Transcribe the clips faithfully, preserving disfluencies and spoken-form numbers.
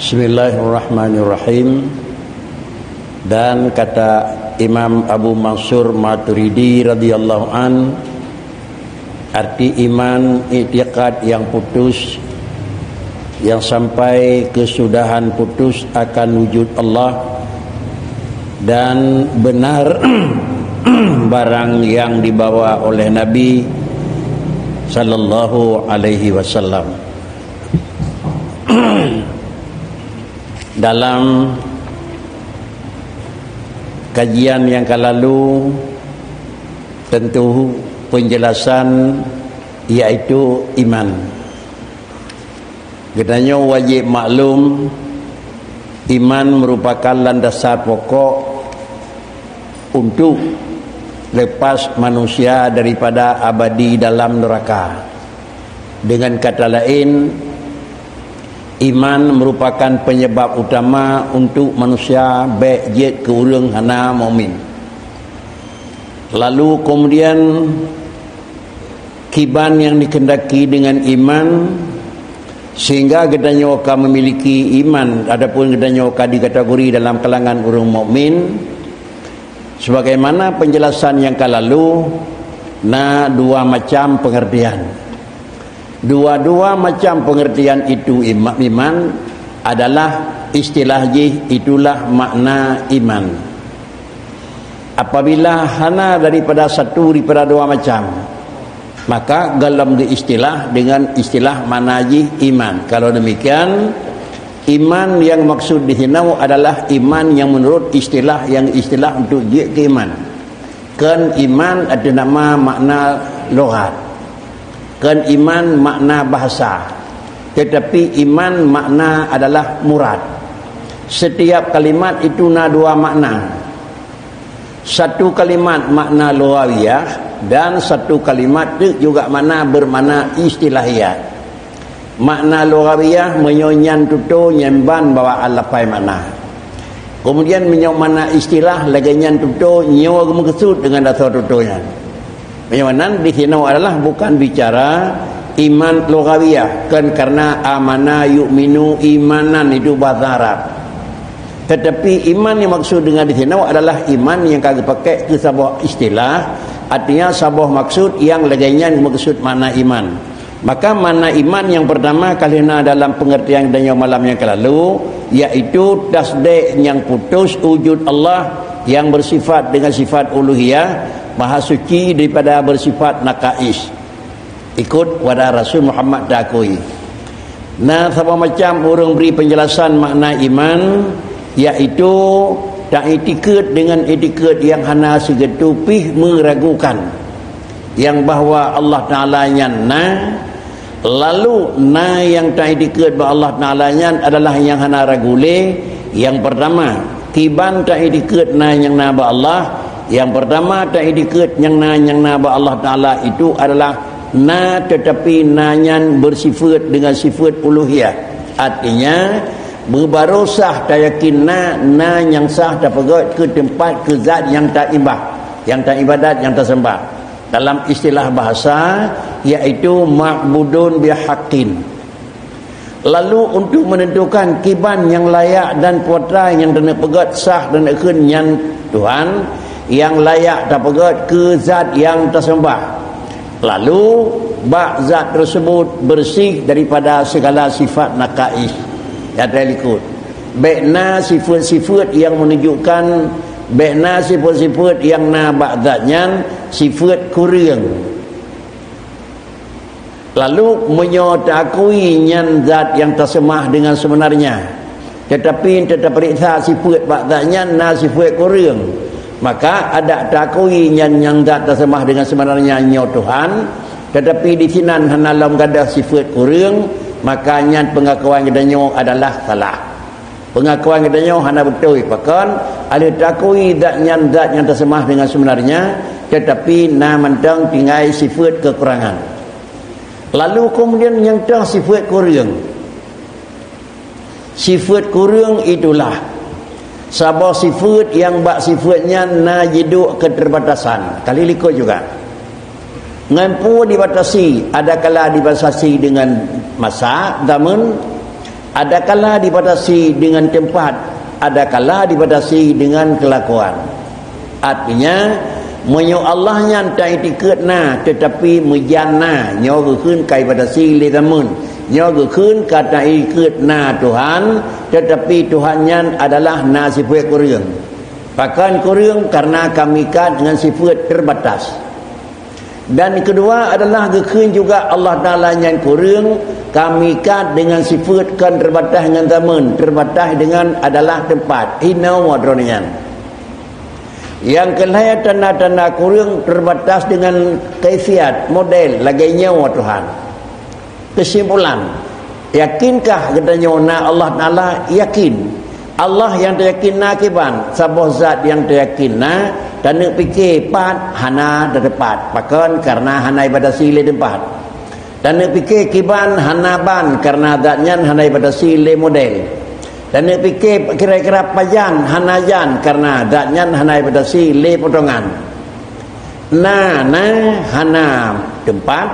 Bismillahirrahmanirrahim. Dan kata Imam Abu Mansur Maturidi radhiyallahu an, arti iman, iktikad yang putus, yang sampai kesudahan putus akan wujud Allah, dan benar barang yang dibawa oleh Nabi sallallahu alaihi wasallam. Dalam kajian yang ka lalu, tentu penjelasan, yaitu iman. Geutanyoe wajéb maklum, iman merupakan landasan pokok untuk lepas manusia daripada abadi dalam neraka. Dengan kata lain, iman merupakan penyebab utama untuk manusia bék jeuet keu ureuëng hana mukmin. Lalu kemudian, kiban yang dikehendaki dengan iman, sehingga geutanyoe ka memiliki iman, adapun geutanyoe ka dikategori dalam kalangan ureuëng mukmin. Sebagaimana penjelasan yang ka lalu, na dua macam pengertian. Dua-dua macam pengertian itu ima-, iman adalah istilah jih, itulah makna iman. Apabila hana daripada satu daripada dua macam, maka golom geuistilah dengan istilah makna jih iman. Kalau demikian, iman yang maksud di sinoe adalah iman yang menurut istilah, yang istilah untuk jeuet keu iman. Kon iman ateueh nama makna lughat. Kon iman makna bahasa. Tetapi iman makna adalah murad. Setiap kalimat itu na dua makna. Satu kalimat makna lughawiyah dan satu kalimat tu juga makna bermakna istilahiyah. Makna lughawiyah, meunyoe nyan tutoe nyan ban bawaan lapai makna. Kemudian meunyoe makna istilah, lagée nyan tutoe nyoe geumeukeusut deungon dasar tutoe nyan. Meunyoe nan di sinoe adalah bukan bicara iman lughawiyah, kan, karena amana yu'minu imanan itu bahasa Arab. Tetapi iman yang maksud dengan di sinoe adalah iman yang ka geupakai keu saboh istilah, artinya saboh maksud yang lagée nyan meukeusut makna iman. Maka makna iman yang pertama ka lheueh na dalam pengertian geutanyoe malam nyang ka lalu, yaitu tasdek nyang putus wujud Allah yang bersifat dengan sifat uluhiyah, maha suci daripada bersifat naqais. Ikut wada Rasul Muhammad takui. Na saboh macam ureuëng beri penjelasan makna iman, yaitu taiktikeuet dengan iktikeuet yang hana sigeuteu pih meuragukan, yang bahwa Allah Taala nyan na, lalu na nyang taiktikeuet bak Allah Taala nyan adalah nyang hana ragu lé. Yang pertama, kiban taiktikeuet na nyang na bak Allah. Yang pertama, taiktikeuet nyang na nyang na bak Allah Taala itu adalah na, tetapi na nyan bersifat dengan sifat uluhiyah. Artinya, beubaroe sah tayakin na, na nyang sah tapeugét keu teumpat, keu zat nyang taimbah, nyang taibadat, nyang taseumbah. Dalam istilah bahasa, yaitu ma'budun bihaqqin. Lalu untuk menentukan kiban nyang layak dan putra nyang taneuk peugét sah dan ikheun nyan Tuhan, nyang layak tapeugét keu zat nyang taseumbah. Lalu, bak zat tersebut bersih daripada segala sifat naqais. Nyata likot. Bék na sifat-sifat nyang menunjukkan, bék na sifat-sifat nyang na bak zat nyan sifat kureueng. Lalu, meunyoe taakui nyan zat nyang taseumah dengan sebenarnya, tetapi teupeuriksa sifat bak zat nyan na sifat kureueng, maka adak taakui nyan nyang zat taseumah dengan sebenarnya nyoe Tuhan, tetapi disinan hana lom gadôh sifat kureueng, maka nyan peungakuan geutanyoe adalah salah. Peungakuan geutanyoe hana beutôi, pakon? Aleuh taakui zat nyan zat nyang taseumah dengan sebenarnya, tetapi na mantong tinggai sifat kekurangan. Lalu kemudian nyang toh sifat kureueng. Sifat kureueng itulah saboh sifat nyang bak sifat nyan na jiduek keterbatasan. Kali likot juga. Ngon peue dibatasi, adakala dibatasi dengan masa, zaman, Adakala dibatasi dengan tempat, adakala dibatasi dengan kelakuan. Artinya, meunyoe Allah nyan taiktikeuet na, teutapi meujan na, nyoe geukheun ka ibatasi lé zameun. Nyoe geukheun ka taiktikeuet na Tuhan, teutapi Tuhan nyan adalah na sifeuet kureueng. Pakon kureueng? Karena ka meuikat dengan sifeuet terbatas. Dan kedua adalah geukheun juga Allah Taala nyan kureueng, ka meuikat dengan sifeuet, kon terbatas dengan zameun, terbatas dengan adalah tempat. Hinoe droeneuh nyan. Nyang keulhèe tanda-tanda kureueng terbatas dengan kaifiat, model, lagèe nyoe Tuhan. Kesimpulan, yakinkah geutanyoe na Allah Taala? Yakin. Allah nyang tayakin na kiban, saboh zat nyang tayakin na, taneuk pike pat hana tateupat. Pakon? Karena hana ibatasi lé teumpat. Taneuk pike kiban hana ban, karena zat nyan hana ibatasi lé model. Taneuk pike kira-kira pajan hana jan, karena zat nyan hana ibatasi lé potongan. Na, na, hana teumpat.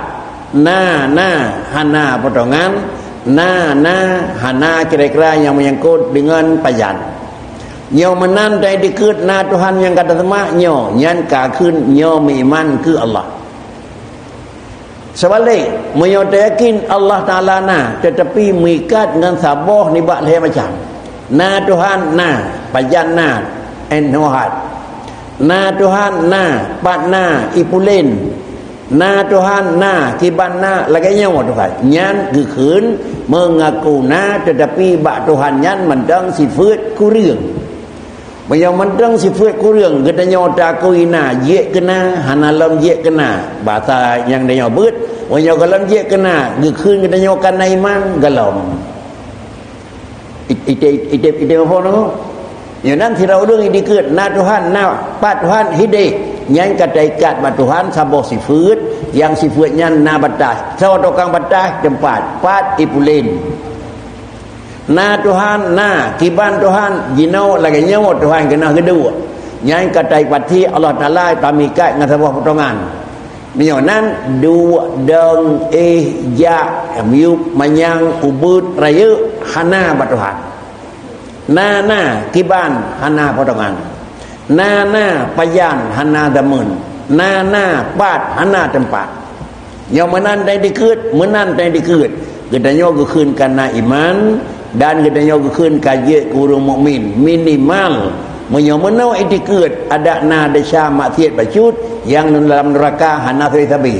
Na, na, hana potongan. Na, na, hana kira-kira nyang meunyangkot deungon pajan. Nyoe meunan taiktikeuet na Tuhan nyang ka taseumah nyoe, nyan ka kheun nyoe meuiman keu Allah. Seubalek, meunyoe tayakin Allah Taala na, teutapi meuikat ngon saboh nibak lhèe macam. Na Tuhan na, pajan na, en nohat. Na Tuhan na, pat na, ipulen. Na Tuhan na, kiban na, lagèe nyoe Tuhan. Nyan geukheun meungaku na, teutapi bak Tuhan nyan mantong sifeuet kureueng. Meunyoe mantong sifeuet kureueng, geutanyoe takui na, jeuet keu na, hana lom jeuet keu na. Bahasa nyang tanyoe beuet, meunyoe gohlom jeuet keu na, geukheun geutanyoe ka na iman, gohlom. It-, ite, ite, ite muphom tu? Nyoe nan sidroe ureueng jidikeue, na Tuhan, na pat Tuhan, hideh. Nyan ka taikat bak Tuhan saboh sifeuet, nyang sifeuet nyan na batas. Soe tukang batas? Teumpat. Pat? Ipulen. Na Tuhan, na. Kiban Tuhan? Jinoe lagèe nyoe Tuhan keunoe geuduek. Nyan ka taipati Allah Taala tamikat ngon saboh potongan. Meunyoe nan, duek, dong, éh, jak, miyueb, manyang, ubeut, rayeuk, hana bak Tuhan. Na, na, kiban, hana potongan. Na, na, pajan, hana zameun. Na, na, pat, hana teumpat. Nyoe meunan taiktikeuet, meunan taiktikeuet. Geutanyoe geukheun ka na iman, dan geutanyoe geukheun ka jeuet keu ureueng mukmin. Minimal, meunyoe meunoe iktikeuet, adak na desya maksiet bacut, nyang dalam neuraka hana sabe-sabe.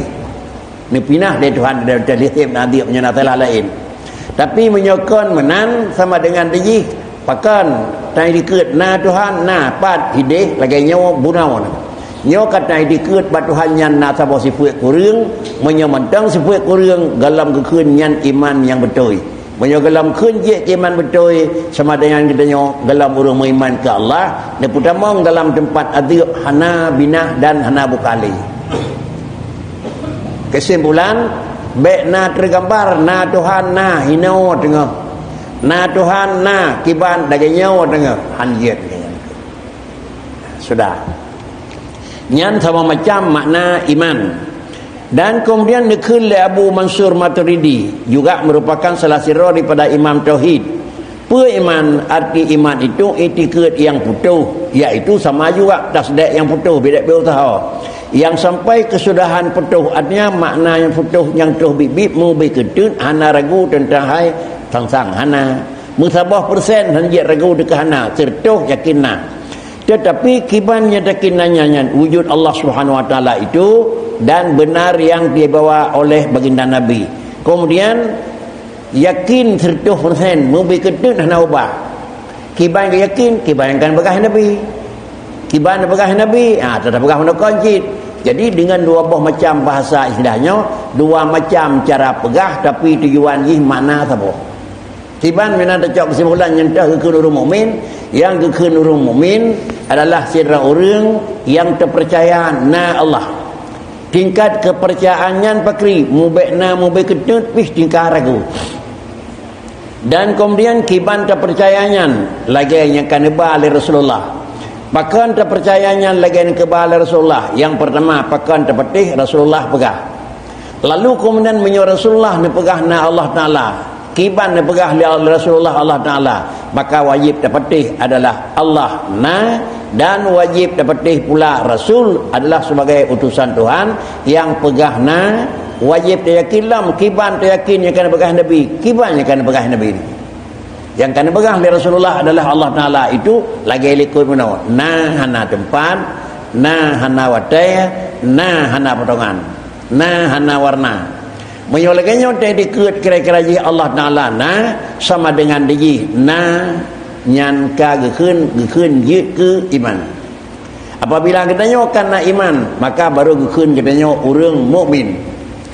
Neupinah lé Tuhan dari, dari hisab dan adab, nyan masalah laén. Tapi meunyoe kon meunan, sama dengan teuh jih, pakon taiktikeuet na Tuhan, na pat, hideh, lagèe nyoe bunoe na. Nyoe ka taiktikeuet bak Tuhan nyan na saboh sifeuet kureueng, meunyoe mantong sifeuet kureueng, gohlom geukheun nyan iman nyang beutôi. Meunyoe gohlom kheun jeuet iman beutôi, sama dengan geutanyoe gohlom ureueng meuiman keu Allah, neupeutamong dalam teumpat adeueb hana binah dan hana buka lé. Keusimpulan, bèk na teugambar na Tuhan na hinoe teungoh. Na Tuhan na kiban lagèe nyoe teungoh. Han jeuet. Sudah. Nyan sama macam makna iman. Dan kemudian dikheun lé Abu Mansur Maturidi, juga merupakan salah sidroe daripada imam tauhid. Peue iman? Arti iman itu itikeuet nyang putôh, yaitu sama juga tasdek nyang putôh, bidek beu usaha. Nyang sampai keusudahan putôh, artinya makna nyang putôh nyang troh biet-biet, mubé keuteut, hana ragu teuntang hai sang-sang, hana. Meusaboh persen han jeuet ragu teuka hana, siratoh yakin na. Tetapi kiban nyang tayakin nyan, nyan wujud Allah Subhanahu Wa Taala itu dan benar yang dibawa oleh baginda Nabi. Kemudian yakin siratoh persen, mubé keuteut hana ubah. Kiban ka yakin, kiban kan peugah Nabi. Kiban peugah Nabi, ha, tetap peugah meunoe kon cit. Jadi dengan dua boh macam bahasa istilah nyoe, dua macam cara peugah tapi tujuan jih makna saboh. Kiban meunan tacok keusimpulan nyang teuh geukheun ureueng mukmin, nyang geukheun ureueng mukmin adalah sidroe ureueng nyang teupeurcaya na Allah. Tingkat keupeurcayaan nyan pakri, mubèk na mubèk keuteut pih tingkat ragu. Dan kemudian kiban teupeurcaya nyan lagèe nyang ka neuba lé Rasulullah. Pakon teupeurcaya nyan lagèe nyang keuba lé Rasulullah? Nyang peurtama, pakon teupatéh Rasulullah peugah. Lalu kemudian meunyoe Rasulullah neupeugah na Allah Taala, Kiban neupeugah lé Rasulullah Allah Taala, maka wajéb tapatéh adalah Allah na, dan wajéb tapatéh pula Rasul adalah sebagai utusan Tuhan nyang peugah na. Wajéb tayakin lom kiban tayakin nyang ka neupeugah Nabi, kiban nyang ka neupeugah Nabi nyoe. Nyang ka neupeugah lé Rasulullah adalah Allah Taala itu lagée likot meunoe, na hana teumpat, na hana watée, na hana potongan, na hana warna. Meunyoe lagée nyoe teuh dikeue kira-kira jih Allah Taala na, sama dengan dijih na, nyan ka geukheun, geukheun jeuet keu iman. Apabila geutanyoe ka na iman, maka baru geukheun geutanyoe ureuëng mukmin.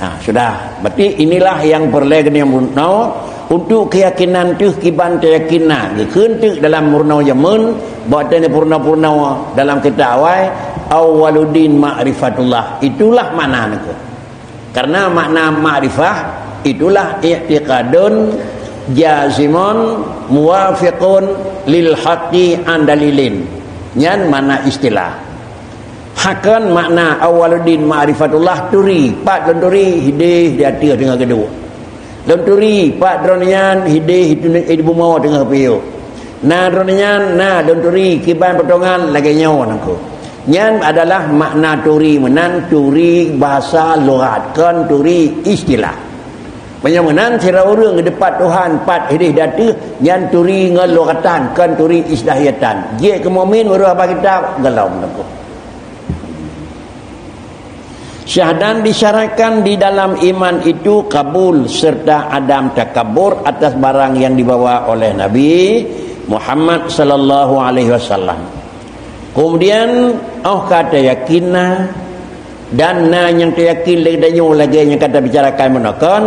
Ha, sudah. Berarti inilah yang peureulée geutanyoe meurunoe untuk keuyakinan teuh kiban tayakin na. Geukheun teuk dalam meurunoe jameun, bak teuh peurunoe-peurunoe dalam kitab awai, awwaluddin ma'rifatullah. Itulah makna nyoe. Karena makna makrifah itulah i'tiqadun jazimun muwafiqun lil haqqi an dalilin. Nyan makna istilah. Hakon makna awwaluddin ma'rifatullah turi, pat lôn turi hideh di ateueh teungoh geuduek. Lôn turi pat droeneuh nyan hideh di bumoe teungoh piôh. Na droeneuh nyan, na lôn turi kiban potongan lagée nyoe nangku. Nyan adalah makna turi meunan, turi bahasa lughat, kon turi istilah. Meunyoe meunan, sidroe ureuëng geudeupat Tuhan pat hideh di ateueh, nyan turi ngon lughatan, kon turi istilahiyatan. Jeuet keu mukmin, meureuh bak kitab, golom nangku. Syahdan disyaratkan di dalam iman itu kabul serta adam takabur atas barang yang dibawa oleh Nabi Muhammad sallallahu alaihi wasallam. Kemudian, oh ka tayakin na, dan na nyang tayakin lé geutanyoe lagée nyang ka tabicarakan meunoe kon,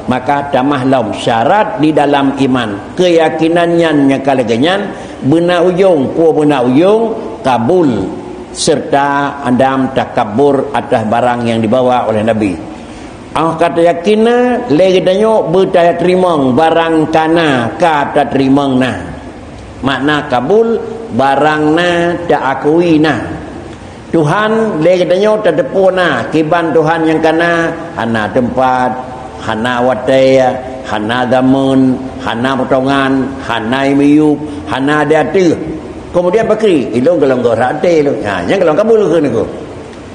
maka tamah lom syarat di dalam iman. Keuyakinan nyan nyang ka lagée nyan beuna ujong, peue beuna ujong, kabul serta adam takabur atas barang yang dibawa oleh Nabi. Ah ka tayakin na, lé geutanyoe beutaya teurimong barang kana ka tateurimong na. Makna kabul, barang na taakui na. Tuhan, lé geutanyoe tateupeue na, kiban Tuhan nyang kana, hana teumpat, hana watée, hana zameun, hana potongan, hana miyueb, hana di ateueh. Kemudian pakri, ilong golom goh rate ilong. Ha, nyang golom kabul keu nangku.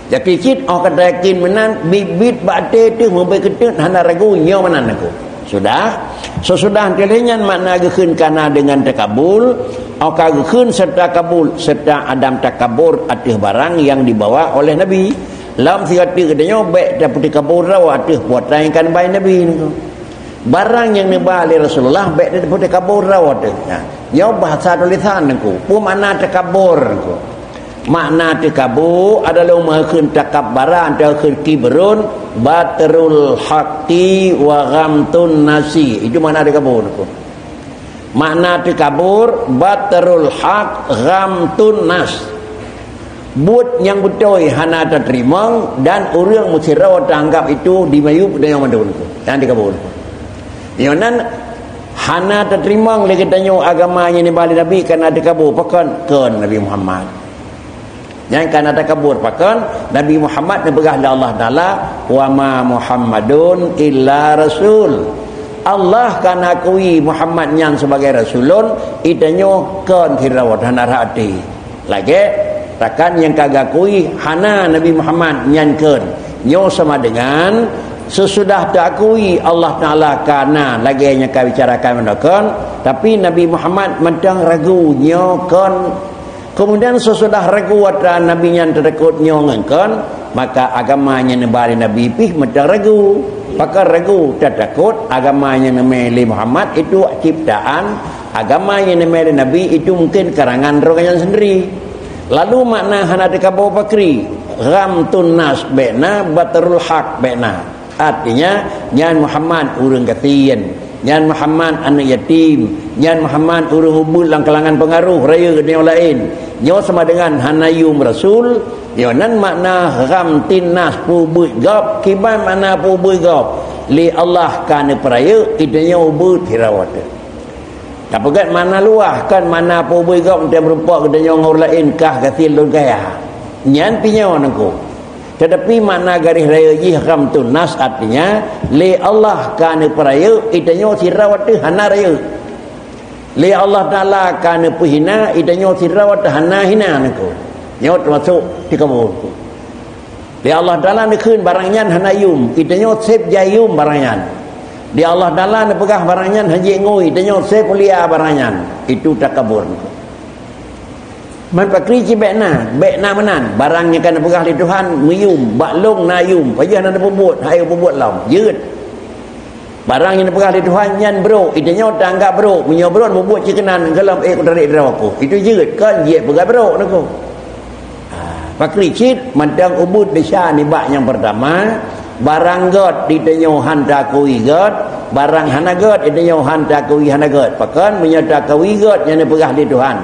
Jadi cit oh ka tayakin meunan, biet-biet bak até teuh meubeuet keuteuk hana ragu nyoe meunan nangku. Sudah, sesudah teuh lheueh nyan makna geukheun kana deungon takabul, oh ka geukheun serta kabul serta adam takabur ateueh barang nyang dibawa oleh Nabi. Lam sigoe teuk geutanyoe bék tapeutakabur droe ateueh peue nyang ka neuba lé Nabi nangku. Barang nyang neuba lé Rasulullah bék tapeutakabur droe teuh. Nyan, nyoe bahasa tulisan nangku. Peue makna takabur nangku? Makna takabur adalah meuheukeuen takabbara, meuheukeuen kibrun, batrul haqqi wa ghamtun nasi. Itu makna takabur nangku. Makna takabur, batrul haq, ghamtun nas. Buet nyang beutôi hana tateurimong dan ureuëng meusidroe taanggab itu dimiyueb deungon mandum nangku. Nyan takabur. Nyoe nan hana tateurimong lé geutanyoe agama nyang neuba lé Nabi kana takabur. Pakon? Kon Nabi Muhammad. Nyan kana takabur pakon? Nabi Muhammad neupeugah lé Allah Taala, "Wa ma Muhammadun illa rasul." Allah kana akui Muhammad nyan sebagai rasul lôn, geutanyoe kon sidroe hana rhah até. Lagée rakan nyang ka geukui hana Nabi Muhammad nyan kon. Nyoe sama dengan sesudah teukui Allah Taala kana lagée nyang ka bicarakan meunoe kon, tapi Nabi Muhammad mantong ragu nyoe kon. Kemudian sesudah ragu atra Nabi nyan teutakot nyoe ngon kon, maka agama nyang neuba lé Nabi pih mantong ragu. Pakon ragu? Teutakot agama nyang neumé lé Muhammad itu ciptaan, agama nyang neumé lé Nabi itu mungkin karangan droe nyan sendiri. Lalu makna hana takabur pakri, ghamtun nas bék na, batrul haq bék na. Artinya, nyan Muhammad ureuëng gasien, nyan Muhammad aneuëk yatim, nyan Muhammad ureuëng ubeuet lam kalangan peungaroh rayeuk nyoe laén. Nyoe sama dengan hana yum rasul, nyoe nan makna ghamtun nas, peubeuet gob. Kiban makna peubeuet gob? Lé Allah ka neupeurayeuk, geutanyoe ubeuet sidroe teuh. Tapeugét makna luwah, kon makna peubeuet gob teuh meurumpok geutanyoe ngon ureuëng laén kah gasien lôn kaya. Nyan pih nyoe nangku. Tetapi makna garéh rayeuk jih ghamtun nas, artinya, lé Allah ka neupeurayeuk, geutanyoe sidroe teuh hana rayeuk. Lé Allah Taala ka neupeuhina, geutanyoe sidroe teuh hana hina niko. Nyoe teumasok teukaboe. Lé Allah Taala neukheun barang nyan hana yum, geutanyoe seb jai yum barang nyan. Lé Allah Taala neupeugah barang nyan hana jeuet ngui, geutanyoe seb mulia barang nyan. Itu takabur. Man pakri cit bék na, bék na meunan. Barang nyang ka neupeugah lé Tuhan meuyum, bak lông na yum, pajoh na neupeubuet, hai peubuet lom, jeuet. Barang nyang neupeugah lé Tuhan nyan brok, geutanyoe tanggap brok, meunyoe brok peubuet cit keunan, gohlom ék kutarék droe ku. Itu jeuet, kon jeuet peugah brok niko. Ha, pakri cit, mantong ubit desya nibak nyang peurtama, barang gét geutanyoe han takui gét, barang hana gét geutanyoe han takui hana gét. Pakon meunyoe takui gét nyang neupeugah lé Tuhan,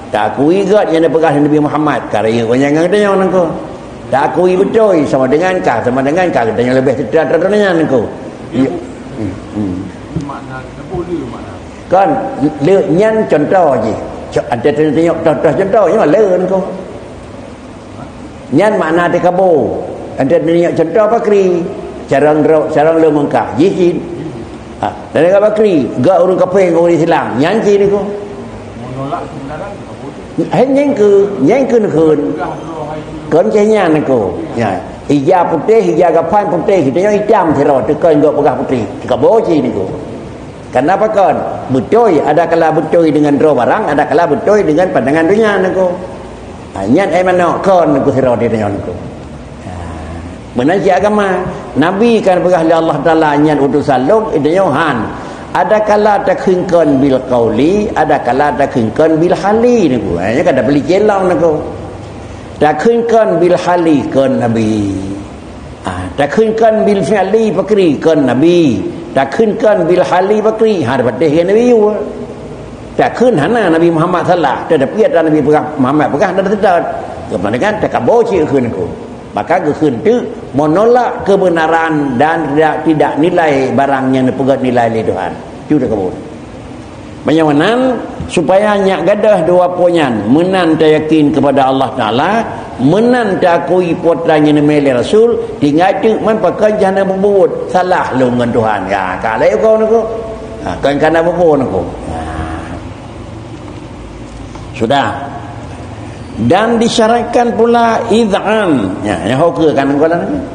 takui gét nyang neupeugah lé Nabi Muhammad, ka rayeuk ngon geutanyoe niko. Takui beutôi sama dengan ka, sama dengan ka geutanyoe leubeh teutra-teutra nyan niko. Iya. Hmm, hmm. Kon, le nyan contoh jih. Co-, ata teunyok contoh-contoh nyoe le niko. Nyan makna teukaboe. Ata teunyok contoh pakri. Carông dro-, carông lôn meungkah. Jih cit. Ha, dan ka pakri, gak ureueng kafé ngon ureueng Islam. Nyan cit niko. Hai nyang keu, nyang keu neukheun. Kon cit nyan niko. Ya, ija putéh, ija gapan putéh, geutanyoe itam sidroe, teuka gok peugah putéh. Teukaboe cit niko. Karena pakon? Beutôi, ada kala beutôi dengan droe barang, ada kala beutôi dengan pandangan donya niko. Ha, nyan ai manok kon niko sidroe di donya niko. Ha, meunan cit agama. Nabi kan peugah lé Allah Taala nyan utosan lôn, geutanyoe han. Ada kala takheun kon bil qauli, ada kala takheun kon bil hali niko. Ha, nyan kada beli celong niko. Takheun kon bil hali kon Nabi. Ah, takheun kon bil fi'li pakri kon Nabi. Takheun kon bil hali pakri, ha, patéh ngon Nabi yue. Takheun hana Nabi Muhammad salah, tetapi ata Nabi peugah, Muhammad peugah hana teutot. Kemudian teukaboe cit kheun ku. Maka geukheun teuk menolak kebenaran dan tidak, tidak nilai barang nyang neupeugét nilai lé Tuhan. Itu teukaboe. Meunyoe meunan, supaya nyak gadôh dua peue nyan, meunan tayakin keupada Allah Taala, meunan taakui Po teu nyang neumé lé Rasul, tinggai teuk man pakon jih hana peubuet, salah lôn ngon Tuhan. Ya, ka lheueh ukoe niko. Ha, kon kana peubuet niko. Ha. Sudah. Dan disyaratkan pula idhan. Ya, nyan ho keu kan golan.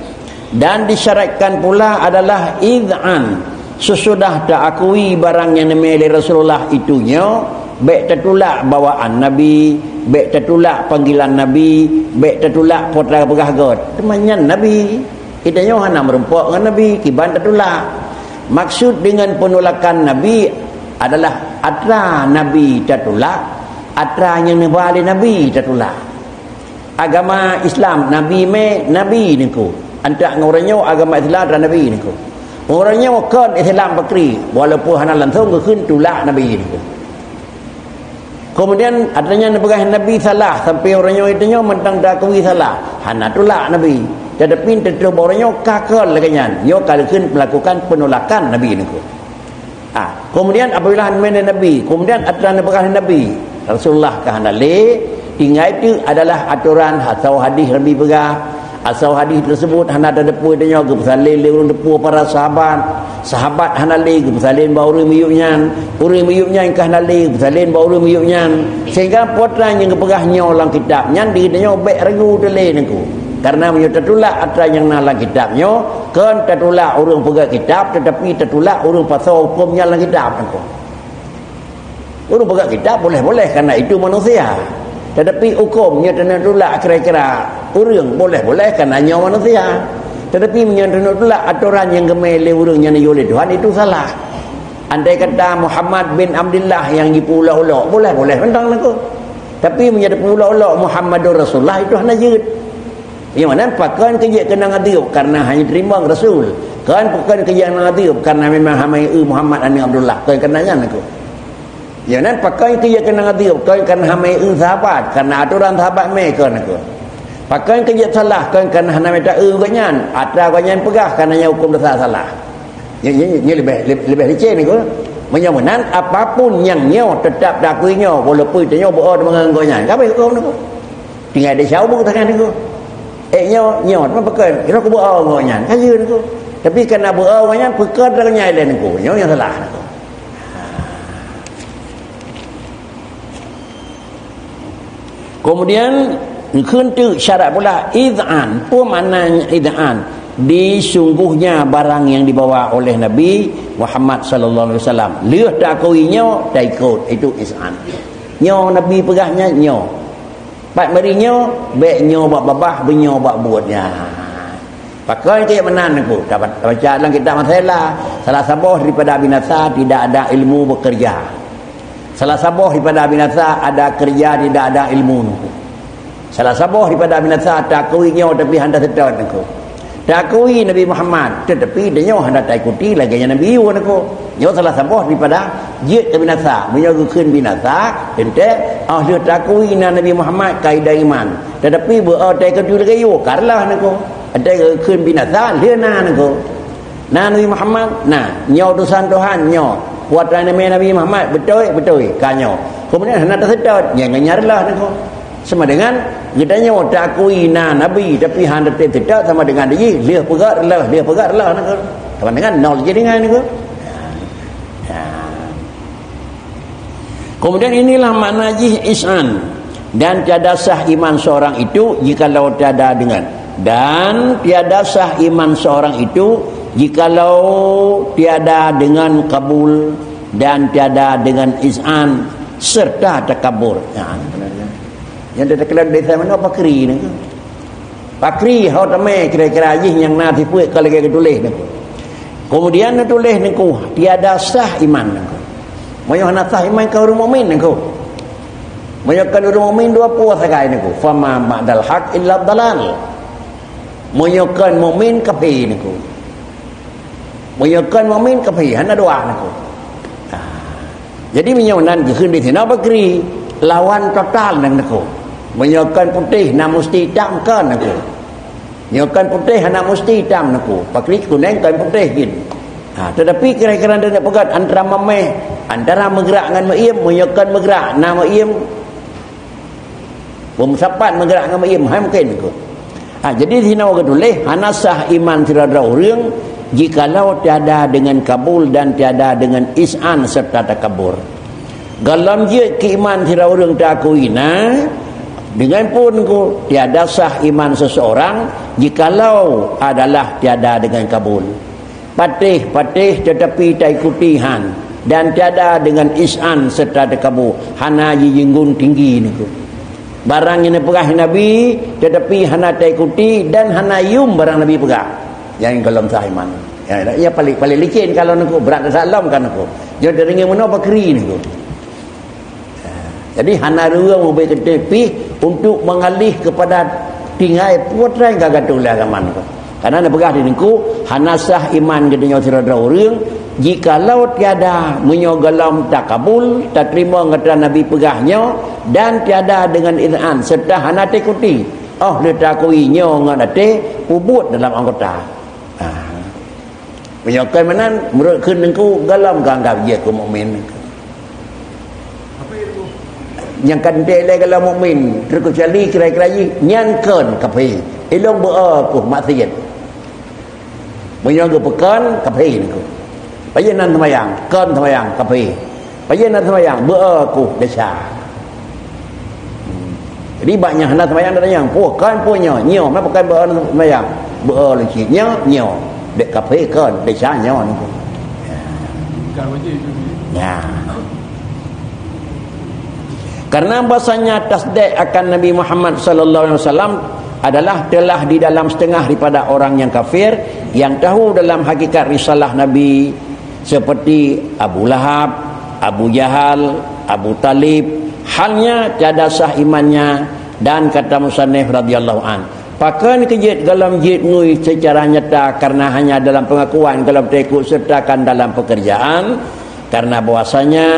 Dan disyaratkan pula adalah idhan. Sesudah taakui barang nyang neumé lé Rasulullah itu nyoe, bék tatulak bawaan Nabi, bék tatulak panggilan Nabi, bék tatulak Po teu peugah gét. Teuma nyan Nabi. Geutanyoe hana meurumpok ngon Nabi, kiban tatulak. Maksud dengan penolakan Nabi adalah atra Nabi tatulak, atra nyang neuba lé Nabi tatulak. Agama Islam, Nabi mé, Nabi niko. Antak ngon uroe nyoe agama Islam dan Nabi niko. Uroe nyoe kon Islam pakri, walaupun hana langsung geukheun tulak Nabi niko. Kemudian, artinya neupeugah Nabi salah, sampai uroe nyoe itu nyoe mantong taakui salah. Hana tulak Nabi. Tetapi, teutroh uroe nyoe ka kon lagée nyan. Nyoe ka geukheun melakukan penolakan Nabi niko. Ah, kemudian apabila han meunan Nabi, kemudian atra neupeugah Nabi, Rasulullah ka hana lé, tinggai teuk adalah atoran atau hadis Nabi peugah, asal hadis tersebut hana tateupeue tanyoe geupeusalin lé ureuëng teupeue para sahabat, sahabat hana lé geupeusalin bak ureuëng miyueb nyan, ureuëng miyueb nyan ka hana lé geupeusalin bak ureuëng miyueb nyan, sehingga Po teu nyang geupeugah nyoe lam kitab nyan di tanyoe bék ragu teu lé niko. Karena meunyoe tatulak atra nyang na lam kitab nyoe, kon tatulak ureuëng peugét kitab, tetapi tatulak ureuëng pasoe huköm nyang lam kitab niko. Ureuëng peugét kitab boleh-boleh karena itu manusia. Tetapi huköm nyoe tatulak kira-kira ureuëng boleh-boleh karena nyoe manusia. Tetapi meunyoe tatulak atoran nyang geumé lé ureuëng nyang neuyue lé Tuhan itu salah. Andai kata Muhammad bin Abdullah nyang jipeuulok-ulok, boleh-boleh mantong niko. Tapi meunyoe jipeuulok-ulok Muhammadur Rasulullah itu hana jeuet. Nyang mana pakon keu jeuet keunong adeueb karena hana teurimong Rasul. Kon pakon keu jeuet keunong adeueb karena memang hana eu Muhammad aneuk Abdullah. Kon karena nyan niko. Nyang nan pakon keu jeuet keunong adeueb kon karena hana eu sahabat, karena atoran sahabat mé kon niko. Pakon keu jeuet salah kon karena hana mita eu gobnyan, atra gobnyan peugah karena nyan huköm desya salah. Nyan, nyan, nyan leubeh, leubeh, leubeh licén niko. Meunyoe meunan, apapun nyang nyoe tetap takui nyoe, walaupun tanyoe beu-o deungon gobnyan. Ka habéh huköm niko. Tinggai desya ubeut tangan niko. Eh, nyoe, nyoe, teuma pakon? Kira ku beu-o ngon nyan. Kan jeuet Teungku. Tapi kana beu-o ngon nyan, pakon lagèe nyan lé Teungku. Nyoe nyang salah Teungku. Kemudian, kheun teuk syarat pula, iz'an. Peue makna iz'an? Disungguhnya barang yang dibawa oleh Nabi Muhammad sallallahu alaihi wasallam. Lheueh takui nyoe, taikot. Itu iz'an. Nyoe Nabi peugah nyan, nyoe. Pat meurinyo, bèk nyoe bak babah, beunyoe bak buet nyan. Pakon keu meunan Teungku? Tabaca lam kitab Masela, salah saboh daripada binasa tidak ada ilmu bekerja. Salah saboh daripada binasa ada kerja tidak ada ilmu Teungku. Salah saboh daripada binasa takui nyoe tapi hana seutôt Teungku. Takui Nabi Muhammad, tetapi tanyoe hana taikuti lagèe nyan Nabi yue Teungku. Nyoe salah saboh daripada jeuet keu binasa. Meunyoe geukheun binasa, teuntèe, oh lheueh takui na Nabi Muhammad kaidah iman. Tetapi beu-o taikuti lagèe yue, ka reuloh Teungku. Teuntèe geukheun binasa, lheueh na Teungku. Na Nabi Muhammad, na. Nyoe utosan Tuhan, nyoe. Kuasa Nabi Muhammad, beutôi, beutôi, ka nyoe. Kemudian hana taseutôt, nyan ngon nyan reuloh Teungku. Sama dengan geutanyoe takui na nabi, tapi hana teuseutôt, sama dengan jih, lheueh peugah reuloh, lheueh peugah reuloh Teungku. Sama dengan nol jih dengan Teungku. Ya. Kemudian inilah makna jih iz'an. Dan tiada sah iman seorang itu jikalau tiada dengan, dan tiada sah iman seorang itu jikalau tiada dengan kabul dan tiada dengan iz'an serta takabur. Ya. Nyang teukeulon desa mana pakri ni? Pakri ho tamé kira-kira jih nyang na sifeuet ka lagèe geutuléh Teungku. Kemudian neutuléh Teungku, tiada sah iman Teungku. Meunyoe hana sah iman ka ureueng mukmin Teungku. Meunyoe kon ureueng mukmin dua pue sagai Teungku. Fama ba'dal haq illa dhalal. Meunyoe kon mukmin kafé Teungku. Meunyoe kon mukmin kafé, hana dua Teungku. Nah. Jadi meunyoe nan geukheun di sinoe pakri lawan total nan Teungku. Meunyoe kon putéh na musti itam kon Teungku. Nyoe kon putéh hana musti itam Teungku. Pakri kuneng kon putéh jih. Ha, tetapi kira-kira dia nak peugah antara mameh, antara meugrak ngon meuiem, meunyoe kon meugrak na meuiem, Beumeusapat meugrak ngon meuiem, hai mungken Teungku. Ha, jadi sinoe geutuléh, hana sah iman sidroe-droe ureueng jikalau tiada dengan kabul dan tiada dengan iz'an serta takabur. Gohlom jeuet keu iman sidroe ureueng takui na, dengan pun Teungku, tiada sah iman seseorang jikalau adalah tiada dengan kabul. Patéh, patéh, tetapi taikuti han, dan tiada dengan iz'an serta takabur, hana jijinggung tinggi Teungku. Barang nyang neupeugah Nabi, tetapi hana taikuti dan hana yum barang Nabi peugah. Nyang gohlom sah iman. Ya, ya paling, paling licin kalau Teungku, brat salah lom kan Teungku. Nyoe teudeungoe meunoe pakri Teungku. Jadi hana ruang ubé keuteupih untuk mengalih kepada tinggai putra yang gagal tulak zaman tu. Karena neupeugah di Teungku, hana sah iman geutanyoe sidroe-droe ureueng, jikalau tiada meunyoe gohlom takabul, tateurimong gata Nabi peugah nyoe, dan tiada dengan iz'an, serta hana taikuti. Oh, lé takui nyoe ngon até, pubuet dalam anggota. Ah. Meunyoe kon meunan, meunurot kheun Teungku, gohlom geuanggap jih keu mukmin. Nyang ka teuntèe lé gohlom mukmin, terkecuali kira-kira jih, nyan kon kafé. Ilong beu-o keuh maksiet. Meunyoe geupeukon, kafé Teungku. Pajan nan seumayang, kon seumayang, kafé. Pajan na seumayang, beu-o keuh desya. Hmm. Jadi, bak nyang hana seumayang, tanyong, "Peue kon peue nyoe?" "Nyoe, meunan pakon beu-o na seumayang?" "Beu-o lé cit nyoe, nyoe." Dek kafé kon, desya nyoe Teungku. Ya. Karena bahasanya tasdik akan Nabi Muhammad sallallahu alaihi wasallam adalah telah di dalam setengah daripada orang yang kafir yang tahu dalam hakikat risalah Nabi seperti Abu Lahab, Abu Jahal, Abu Talib, halnya tiada sah imannya, dan kata musannif radhiyallahu an, pakon keu jeuet gohlom jeuet ngui secara nyata karena hanya dalam pengakuan gohlom taikut sertakan dalam pekerjaan, karena bahwasanya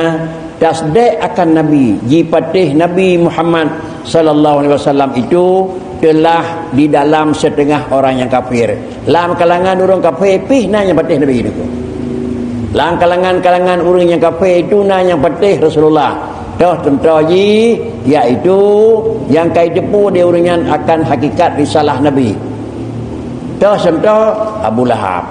tasdik akan Nabi, jipatéh Nabi Muhammad sallallahu alaihi wasallam itu telah di dalam setengah orang yang kafir. Lam kalangan ureueng kafé pih na nyang patéh Nabi Teungku. Lam kalangan-kalangan ureueng nyang kafé itu na nyang patéh Rasulullah. Toh contoh jih, yaitu nyang ka jiteupeue di ureuëng nyan akan hakikat risalah Nabi. Toh contoh Abu Lahab.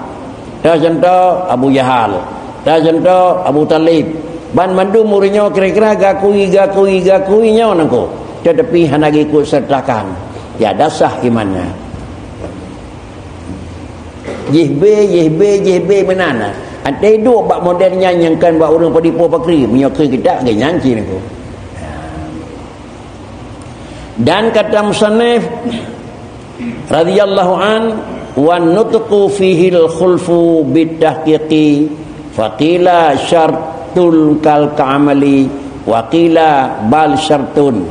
Toh contoh Abu Jahal. Toh contoh Abu Talib. Banmandum ureuëng nyoe kira-kira gakui, gakui, gakui nyoe nangko. Tetapi hana geukut sertakan. Ya, dasah imannya. Jih B, jih B, jih B meunan. Ante duek bak model nyan nyang kan bak ureuëng padipo pakri, meunyoe keu kita geuh nyan cit nangko. Dan kata musannif radhiyallahu an, "Wan nutqu fihil khulfu bit tahqiqi, faqila syartun kal amali, wa qila bal syartun."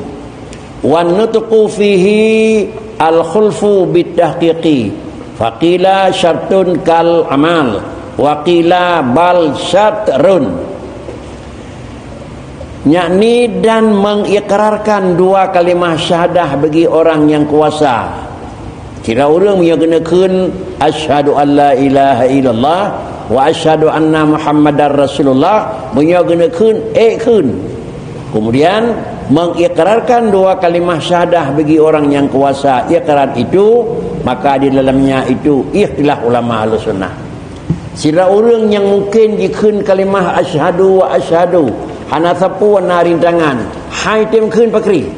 "Wan nutqu fihi al khulfu bit tahqiqi, faqila syartun kal amal, wa qila bal syartun." Yakni dan mengikrarkan dua kalimah syahadah bagi orang yang kuasa. Sira ureuëng meunyoe geuneukheun, "Asyhadu an la ilaha illallah wa asyhadu anna Muhammadar Rasulullah," meunyoe geuneukheun, ék kheun. Kemudian, mengikrarkan dua kalimah syahadah bagi orang yang kuasa ikrar itu, maka di dalamnya itu ikhtilaf ulama Ahlussunnah. Sira ureuëng nyang mungken jikheun kalimah asyhadu wa asyhadu, hana sapeue na rintangan, han tem kheun pakri.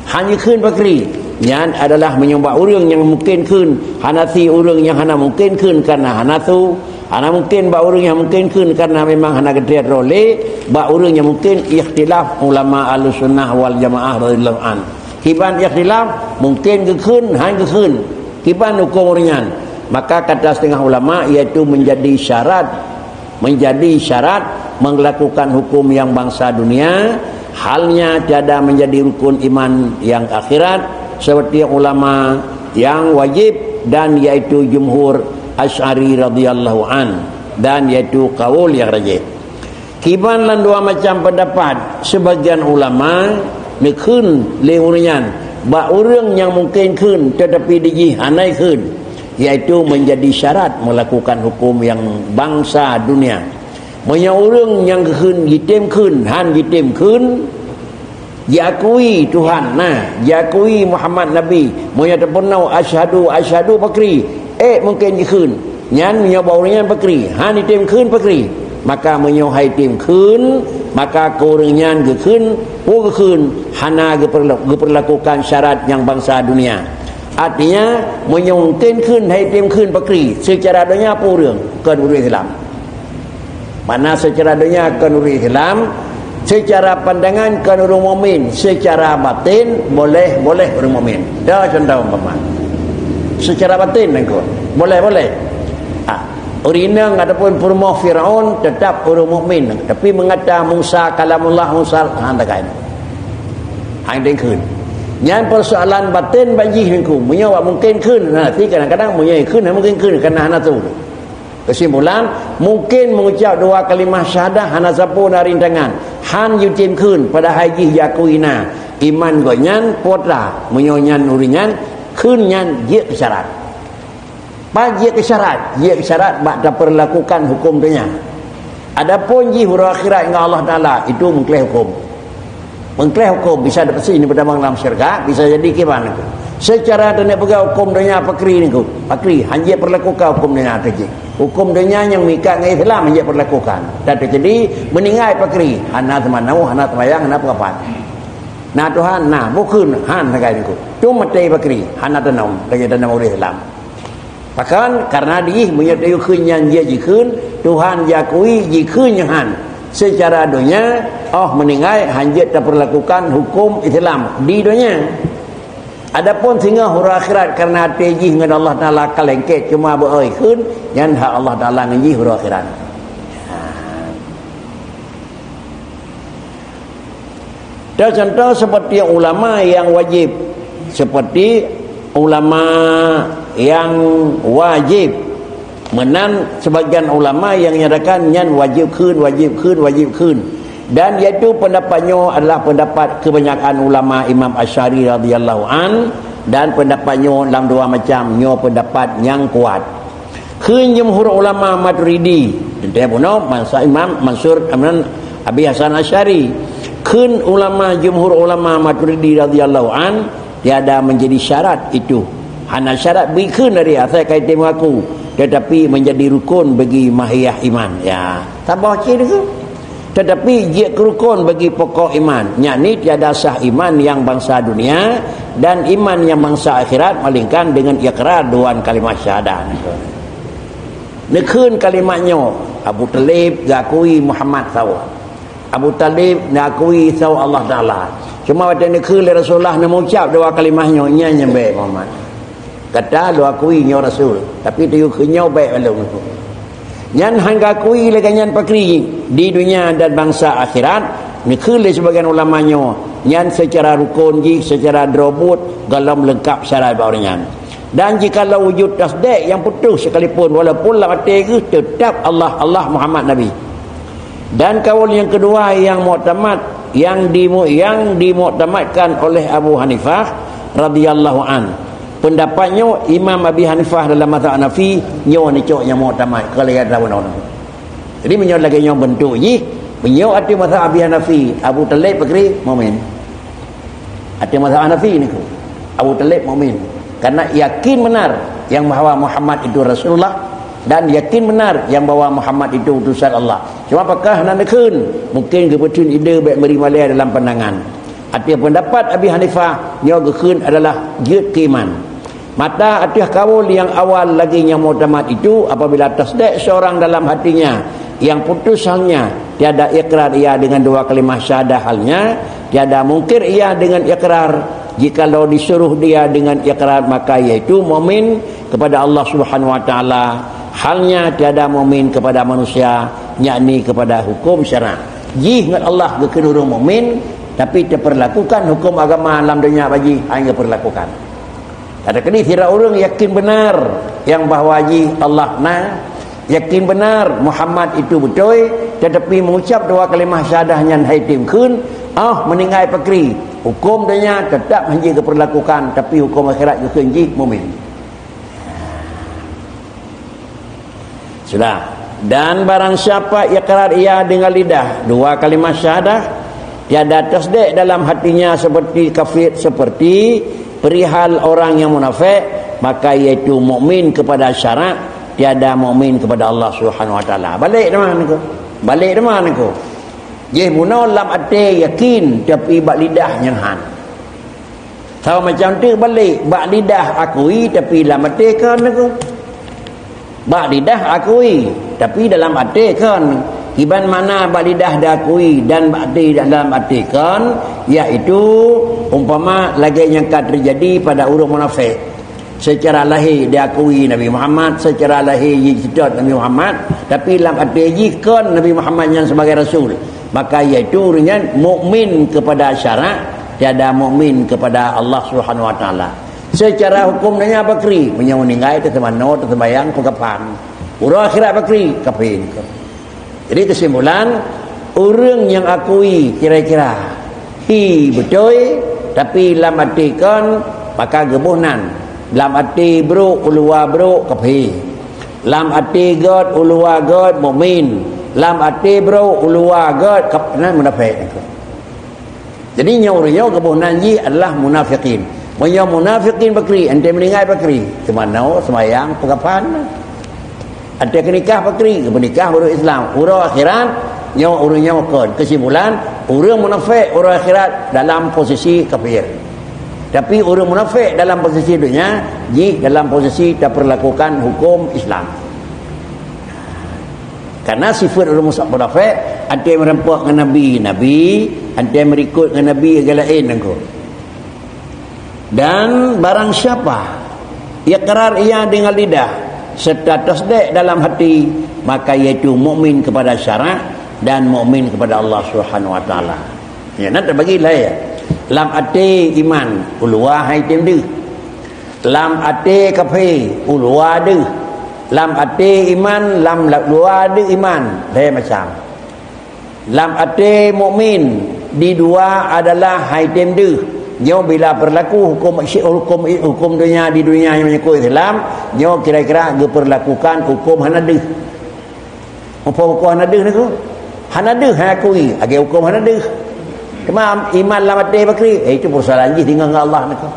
Han jikheun pakri. Nyan adalah meunyoe bak ureuëng nyang mungken kheun, hana si ureuëng nyang hana mungken kheun karena hana su, hana mungken bak ureuëng nyang mungken kheun karena memang hana geutrép droe lé, bak ureuëng nyang mungken ikhtilaf ulama Ahlussunnah wal Jamaah radhiyallahu an. Kiban ikhtilaf, mungken geukheun, han geukheun. Kiban huköm ureuëng nyan. Maka kata setengah ulama, iaitu menjadi syarat, menjadi syarat melakukan hukum yang bangsa dunia, halnya tiada menjadi rukun iman yang akhirat, seperti ulama yang wajib dan iaitu jumhur Asy'ari radhiyallahu an, dan iaitu kaul yang rajih. Kiban lam dua macam pendapat, sebagian ulama neukheun lé ureuëng nyan bak ureuëng nyang mungken kheun tetapi di jih hana kheun, iaitu menjadi syarat melakukan hukum yang bangsa dunia. Meunyoe ureuëng nyang geukheun jitem kheun, han jitem kheun, jiakui Tuhan na, jiakui Muhammad Nabi, meunyoe tapeurunoe asyhadu, asyhadu pakri, ék mungken jikheun. Nyan meunyoe bak ureuëng nyan pakri, han jitem kheun pakri. Maka meunyoe han jitem kheun, maka keu ureuëng nyan geukheun, peue geukheun, hana geupeurla-, geupeurlakukan syarat nyang bangsa dunia. Artinya, meunyoe mungken kheun, han jitem kheun pakri, seucara donya peue ureuëng, kon ureuëng Islam. Mana seucara donya kon ureuëng Islam, seucara pandangan kon ureuëng mukmin, seucara batin boleh-boleh ureuëng mukmin. Dah contoh umpama. Seucara batin nangko, boleh-boleh. Ah, ureuëng inong ataupun peurumoh Firaun tetap ureuëng mukmin, tapi meungata Musa kalamullah, Musa han takai. Han jitem kheun. Nyan persoalan batin bak jih nangko. Meunyoe awak mungken kheun, nah, tapi kadang-kadang meunyoe kheun, mungken kheun, karena hana tahu. Kesimpulan, mungken mengucap dua kalimah syahadah hana sapeue na rintangan. Han jitem kheun, padahai jih jiakui na. Iman gobnyan putra, meunyoe nyan ureuëng nyan, kheun nyan jeuet keu syarat. Pat jeuet keu syarat? Jeuet keu syarat bak tapeurlakukan huköm donya. Adapun jih uroe akhirat ngon Allah Taala, itu meukleh huköm. Meukleh huköm bisa dapeusi ni peutamong lam syurga, bisa jadi kiban. Seucara teuneuk peugah huköm donya pakri nangko, pakri, han jeuet peurlakukan huköm donya teuh jih. Huköm donya nyang meuikat ngon Islam han jeuet peurlakukan. Dan teujadi meuninggai pakri, hana seumanoe, hana seumayang, hana peurapat. Na Tuhan, na, bukon, han sagai nangko. Cuma maté pakri, hana tanom, lagée tanom ureuëng Islam. Pakon? Karena jih meunyoe tayue kheun nyan jeuet jikheun, Tuhan jiakui jikheun nyan han. Seucara donya, óh meuninggai han jeuet tapeurlakukan huköm Islam di donya. Adapun singoh uroe akhirat karena até jih ngon Allah Taala ka lengket cuma beu-oi kheun, nyan hak Allah Taala ngon jih uroe akhirat. Dan contoh seperti ulama yang wajib, seperti ulama yang wajib. Meunan sebagian ulama yang nyatakan nyan wajib kheun, wajib kheun, wajib kheun. Dan yaitu pendapat nyoe adalah pendapat kebanyakan ulama Imam Asy'ari radhiyallahu an, dan pendapat nyoe lam dua macam, nyoe pendapat nyang kuat. Kheun jumhur ulama Maturidi, teuntée bunoe masa Imam Mansur, Imam Abi Hasan Asy'ari. Kheun ulama, jumhur ulama Maturidi radhiyallahu an, tiada menjadi syarat itu. Hana syarat bri kheun dari asai ka item mengaku, tetapi menjadi rukun bagi mahiyah iman. Ya, saboh cit itu. Tetapi jeuet keu rukun bagi pokok iman, yakni tiada sah iman nyang bansa dunia dan iman nyang bansa akhirat, melainkan dengan ikrar dua kalimah syahadah. Neukheun kalimat nyoe, Abu Thalib geukui Muhammad saboh. Abu Thalib neukui saboh Allah Taala. Cuma watée neukheun lé Rasulullah neumeucab dua kalimah nyoe, nyan nyang bék Muhammad. Gata lôn akui nyoe Rasul, tapi teuyue kheun nyoe bék lom. Nyan hana geukui lé gobnyan pakri di dunia dan bansa akhirat, neukheun lé sibagian ulama nyoe, nyan seucara rukun jih, seucara droe buet, gohlom leungkab syarat bak ureuëng nyan. Dan jikalau wujud tasdék nyang putôh sekalipun, walaupun lam até geuh, teutab Allah, Allah, Muhammad Nabi. Dan kaul nyang keudua nyang muktamad, nyang dimu-, nyang dimuktamadkan oleh Abu Hanifah radhiyallahu an. Pendapat nyoe Imam Abi Hanifah dalam mazhab Hanafi, nyoe nicok nyang muktamad, keu lagée droe bunoe. Jadi meunyoe lagée nyoe bentuk jih, meunyoe ateueh mazhab Abi Hanafi, Abu Thalib pakri? Mukmin. Ateueh mazhab Hanafi nyoe, Abu Thalib mukmin. Karena yakin benar nyang bahwa Muhammad itu Rasulullah dan yakin benar nyang bahwa Muhammad itu utusan Allah. Cuma pakah na neukheun, mungkin geupeutheun ide bék meuri malée dalam pandangan. Ateueh pendapat Abi Hanifah, nyoe geukheun adalah jeuet keu iman. Mata ateueh kaul nyang awal lagi nyang muktamad itu, apabila tasdék seorang dalam hatinya nyang putôh halnya, tiada ikrar ia dengan dua kalimah syahadah halnya, tiada mungkir ia dengan ikrar, jikalau disuruh dia dengan ikrar, maka yaitu mukmin kepada Allah Subhanahu wa Taala, halnya tiada mukmin kepada manusia, yakni kepada hukum syarak. Jih ngon Allah geukheun ureuëng mukmin, tapi teupeurlakukan hukum agama lam donya bak jih hana geupeurlakukan. Ada keuneuk sidroe ureuëng yakin benar nyang bahwa jih Allah na, yakin benar Muhammad itu beutôi, tetapi mengucap dua kalimah syahadah nyan hai tem kheun, oh meuninggai pakri, hukum donya tetap hana geupeurlakukan, tapi hukum akhirat geukheun jih mukmin. Sudah. Dan barang siapa ikrar ia dengan lidah dua kalimah syahadah, tiada tasdék dalam hatinya seperti kafir, seperti perihal orang yang munafik, maka yaitu mukmin kepada syarak, tiada mukmin kepada Allah Subhanahu wa Taala. Balik teuma niko. Balik teuma niko. Jih bunoe lam até yakin, tapi bak lidah nyan han. Sama macam tu balik, bak lidah akui, tapi lam até kon niko. Bak lidah akui, tapi dalam até kon. Kiban makna bak lidah diakui dan bak até, dalam até kon, yaitu umpama lagée nyang ka terjadi pada ureuëng munafik. Secara lahé diakui Nabi Muhammad, secara lahé jiseutôt Nabi Muhammad, tapi lam até jih kon Nabi Muhammad nyan sebagai rasul. Maka yaitu ureuëng nyan mukmin kepada syarak, tiada mukmin kepada Allah Subhanahu wa Taala. Secara hukum donya pakri, meunyoe meuninggai teuseumanoe, teuseumbayang, peukafan. Uroe akhirat pakri, kafir. Jadi kesimpulan, ureuëng nyang akui kira-kira hi beutôi, tapi lam até kon, maka geuboh nan. Lam até brok, u luwa brok, kafir. Lam até gét, u luwa gét, mukmin. Lam até brok, u luwa gét, kaf-, nan munafik. Jadi nyoe ureuëng nyoe geuboh nan jih adalah munafikin. Meunyoe munafikin pakri, anté meuninggai pakri, seumanoe, seumayang, peukafan. Anté keunikah pakri, peunikah baru Islam. Uroe akhirat, nyoe ureuëng nyoe kon. Kesimpulan, ureuëng munafik uroe akhirat dalam posisi kafir. Tapi ureuëng munafik dalam posisi dunia, jih dalam posisi taperlakukan hukum Islam. Karena sifat ureuëng musa-, munafik, anté meureumpok ngon Nabi, Nabi, anté meurikot ngon Nabi, lagée laén nangko. Dan barang siapa ikrar ia dengan lidah serta tasdék dalam hati, maka yaitu mukmin kepada syarak dan mukmin kepada Allah Subhanahu wa Taala. Ya, na terbagi lah ya. Lam até iman, u luwa hai tem deuh. Lam até kafé, u luwa deuh. Lam até iman, lam la-, luwa deuh iman. Lhée macam. Lam até mukmin, di dua adalah hai tem deuh. Nyoe bila berlaku hukum syi-, hukum, hukum dunia di dunia nyang menyangkut Islam, nyoe kira-kira geuperlakukan hukum hana deuh. Apa hukum hana deuh niko? Hana deuh hai akui, lagée hukum hana deuh. Teuma iman lam até bakri, eh, itu persoalan jih deungon Allah niko.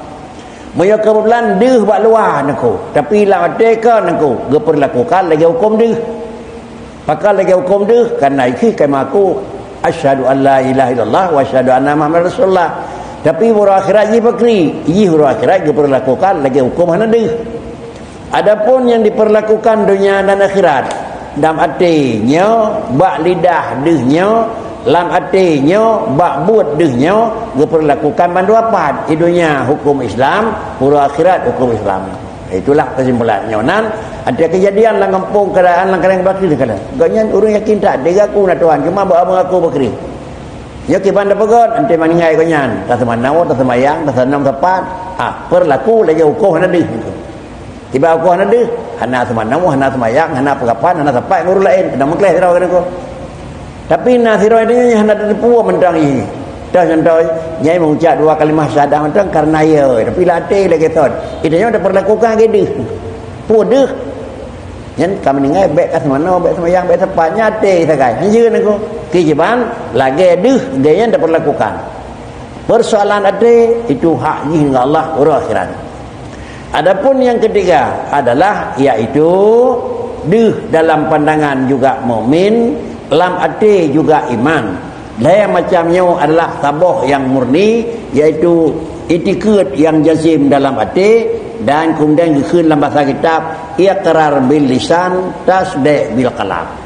Meunyoe keubeutulan deuh bak luwa niko, tapi lam até ka niko geupeurlakukan lagée huköm deuh. Pakon lagée huköm deuh, karena ikhi ka mengaku, "Asyhadu an la ilaha illallah wa asyhadu anna Muhammadar Rasulullah." Tapi uroe akhirat jih bakri, jih uroe akhirat geupeurlakukan lagée huköm hana deuh. Adapun nyang diperlakukan donya dan akhirat, lam até nyoe, bak lidah deuh nyoe, lam até nyoe, bak buet deuh nyoe, geupeurlakukan bandua pat. Di donya huköm Islam, uroe akhirat huköm Islam. Itulah kesimpulan nyoe. Nan, ada kejadian lam gampông keadaan lam keadaan bakri kadang. Gobnyan ureuëng yakin that, dia gaku na Tuhan, cuma bak mengaku bakri. Nyoe kiban tapeugöt, anté meuninggai gobnyan, taseumanoe, taseumayang, taseunam sapat, ah, perlaku lagée huköm hana deuh. Tiba huköm hana deuh, hana seumanoe, hana seumayang, hana peukafan, hana sapat ngon ureuëng laén, keuneuk meukleh sidroe keuneuk. Tapi na sidroe nyoe hana tateupeue mantong jih. Toh contoh, nyai meuucap dua kalimah syahadah mantong karena ya, tapi lam até lagée thon. Itu nyoe taperlakukan lagée deuh. Peue deuh? Nyan ka meuninggai bék ka seumanoe, bék seumayang, bék sapat, nyan até sagai. Hanjeuet niko. Kiban lagée deuh gobnyan taperlakukan. Persoalan até itu hak jih ngon Allah uroe akhirat. Adapun yang ketiga adalah yaitu deuh dalam pandangan juga mukmin, lam até juga iman. Lhée macam nyoe adalah saboh yang murni, yaitu itikeuet yang jazim dalam até, dan kemudian geukheun lam bahasa kitab iqrar bil lisan, tasdiq bil qalb.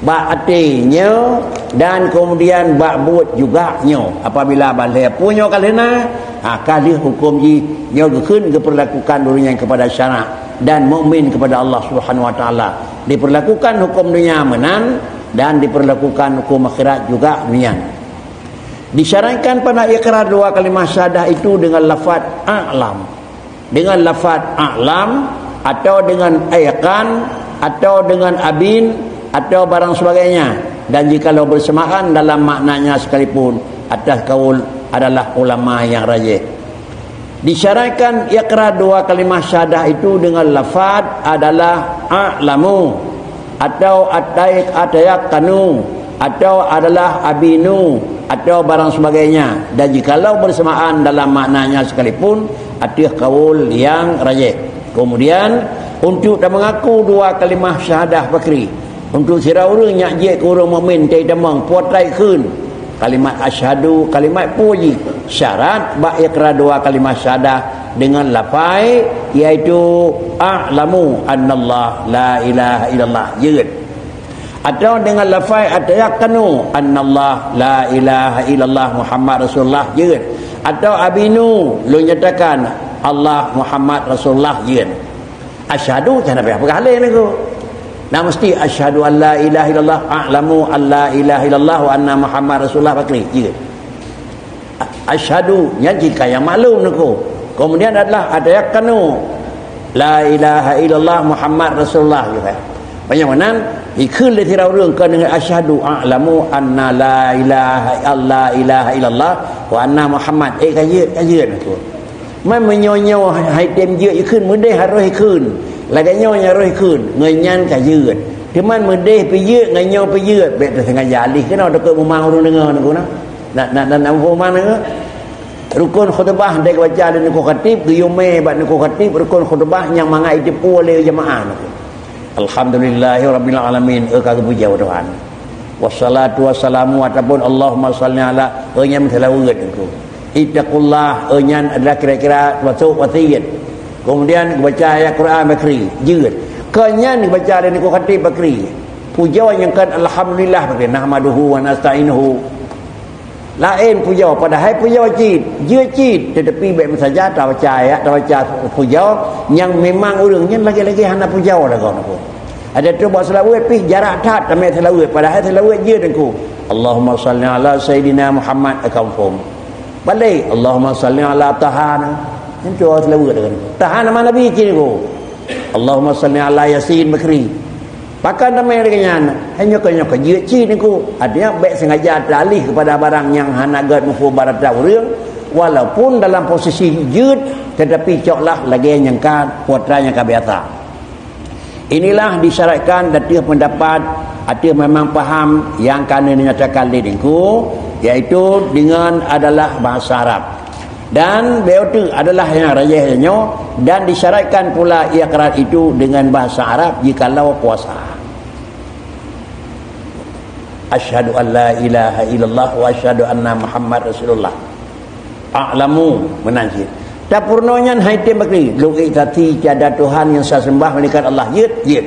Bak até nyoe dan kemudian bak buet juga nyoe. Apabila bak lhée peue nyoe ka lheueh na, ha, ka lheueh huköm jih nyoe geukheun geupeurlakukan ureuëng nyan kepada syarak dan mukmin kepada Allah Subhanahu Wa Taala. Diperlakukan huköm dunia meunan dan diperlakukan huköm akhirat juga demikian. Disyaratkan pada ikrar dua kalimah syahadah itu dengan lafaz a'lam. Dengan lafaz a'lam atau dengan ayqan atau dengan abin atau barang sebagainya, dan jikalau bersamaan dalam maknanya sekalipun, atas kaul adalah ulama yang rajih. Disyaratkan ikrar dua kalimah syahadah itu dengan lafaz adalah a'lamu atau atayaqanu atau adalah abinu atau barang sebagainya, dan jikalau bersamaan dalam maknanya sekalipun, ateueh kaul yang rajih. Kemudian, untuk ta mengaku dua kalimah syahadah bakri, untuk sidroe ureuëng nyang jeuet keu ureuëng mukmin teutamong putra kheun kalimat asyhadu, kalimat puji, syarat bak ikrar dua kalimah syahadah dengan lafai, yaitu a'lamu annallaha la ilaha illallah, jeuet. Atau dengan lafai atayaqanu annallaha la ilaha illallah Muhammad Rasulullah, jeuet. Atau abinu, lôn nyatakan Allah Muhammad Rasulullah, jeuet. Asyhadu, jangan sampai peugah lain aku. Nah, mesti asyhadu an la ilaha illallah, a'lamu an la ilaha illallah wa anna Muhammad Rasulullah bakri, jeuet. Asyhadu, nyan jika yang maklum niko. Kemudian adalah atayaqanu la ilaha illallah Muhammad Rasulullah, gitu. Banyak mana ikheun lé sidroe ureuëng keu dengan asyhadu a'lamu anna la ilaha illa ilaha illallah wa anna Muhammad. Eh, ka jeuet, ka jeuet niko. Man meunyoe nyoe hai tem jeuet ikheun, meudeh harôh ikheun. Lagée nyoe nyang harôh ikheun, ngon nyan ka jeuet. Teuma meudeh pih jeuet, ngon nyoe pih jeuet, bék teusengaja alih keunoe deukot mumang ureuëng deungoe niko na. Nak, nak, nak, nak mumang niko. Rukun khutbah dek baca lé niko khatib, geuyue mé bak niko khatib, rukun khutbah nyang mangat jiteupeue lé jamaah niko. Alhamdulillahirabbil alamin, eh, ka geupuja Tuhan. Wassalatu wassalamu ataupun Allahumma shalli ala, eh, nyan meuseulaweuet niko. Ittaqullah, eh, nyan adalah kira-kira termasuk wasiat. Kemudian baca ayat Quran bakri, jeuet. Keu nyan baca lé niko khatib bakri. Puja nyang kan alhamdulillah bakri. Nahmaduhu wa nasta'inuhu. Laén puja, padahai puja cit, jeuet cit, tetapi bék meusaja tabaca ayat, tabaca puja nyang memang ureuëng nyan lagée-lagée hana puja lagoe niko. Ada tu buat seulaweuet pih jarak that tamé seulaweuet, padahai seulaweuet jeuet niko. Allahumma shalli ala sayyidina Muhammad, akampung. Balik, Allahumma shalli ala Taha. Nyan tu seulaweuet lagoe niko. Taha nama Nabi cit niko. Allahumma shalli ala Yasin bakri. Pakon tamé lagée nyan, hanya keu nyoe keu jeuet cit niko. Artinya bék sengaja teualih kepada barang nyang hana gét muphom bak atra ureuëng, walaupun dalam posisi jeuet, tetapi coklah lagée nyang ka putra nyang ka biasa. Inilah disyaratkan ateueh pendapat Ateueh memang paham nyang ka neunyatakan lé Teungku, yaitu dengan adalah bahasa Arab. Dan beuteuk adalah nyang rajih nyoe, dan disyaratkan pula ikrar itu dengan bahasa Arab jikalau kuasa. Asyhadu an la ilaha illallah wa asyhadu anna Muhammad Rasulullah. A'lamu, meunan cit. Tapeurunoe nyan hai tem bakri, lôn iktiraf tiada Tuhan nyang sah seumbah melainkan Allah. Jeuet, jeuet.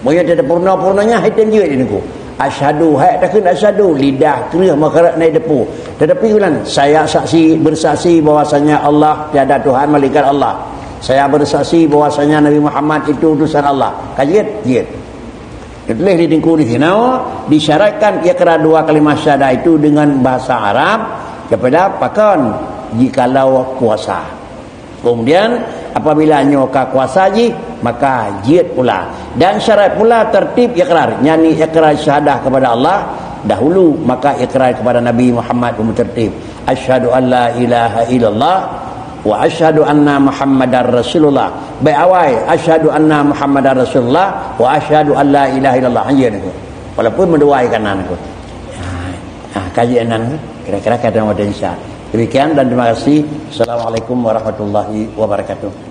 Meunyoe tapeurunoe-peurunoe nyan hai tem jeuet Teungku. Asyhadu, hai takheun asyhadu, lidah kreueh meukarat naik depu. Tetapi ulang, saya saksi, bersaksi bahwasanya Allah, tiada Tuhan melainkan Allah. Saya bersaksi bahwasanya Nabi Muhammad itu utusan Allah. Ka jeuet? Jeuet. Dituléh di Teungku di sinoe, disyaratkan ikrar dua kalimah syahadah itu dengan bahasa Arab kepada pakon jikalau kuasa. Kemudian, apabila nyoe ka kuasa jih, maka jeuet pula. Dan syarat pula tertib ikrar, yakni ikrar syahadah kepada Allah dahulu, maka ikrar kepada Nabi Muhammad pun tertib. Asyhadu an la ilaha illallah wa asyhadu anna Muhammadar Rasulullah. Baik awai, asyhadu anna Muhammadar Rasulullah wa asyhadu an la ilaha illallah. Hanya Teungku. Walaupun meuduai kanan Teungku. Ha, ha, kaji anan Teungku. Kira-kira kata modern Isya. Demikian dan terima kasih. Assalamualaikum warahmatullahi wabarakatuh.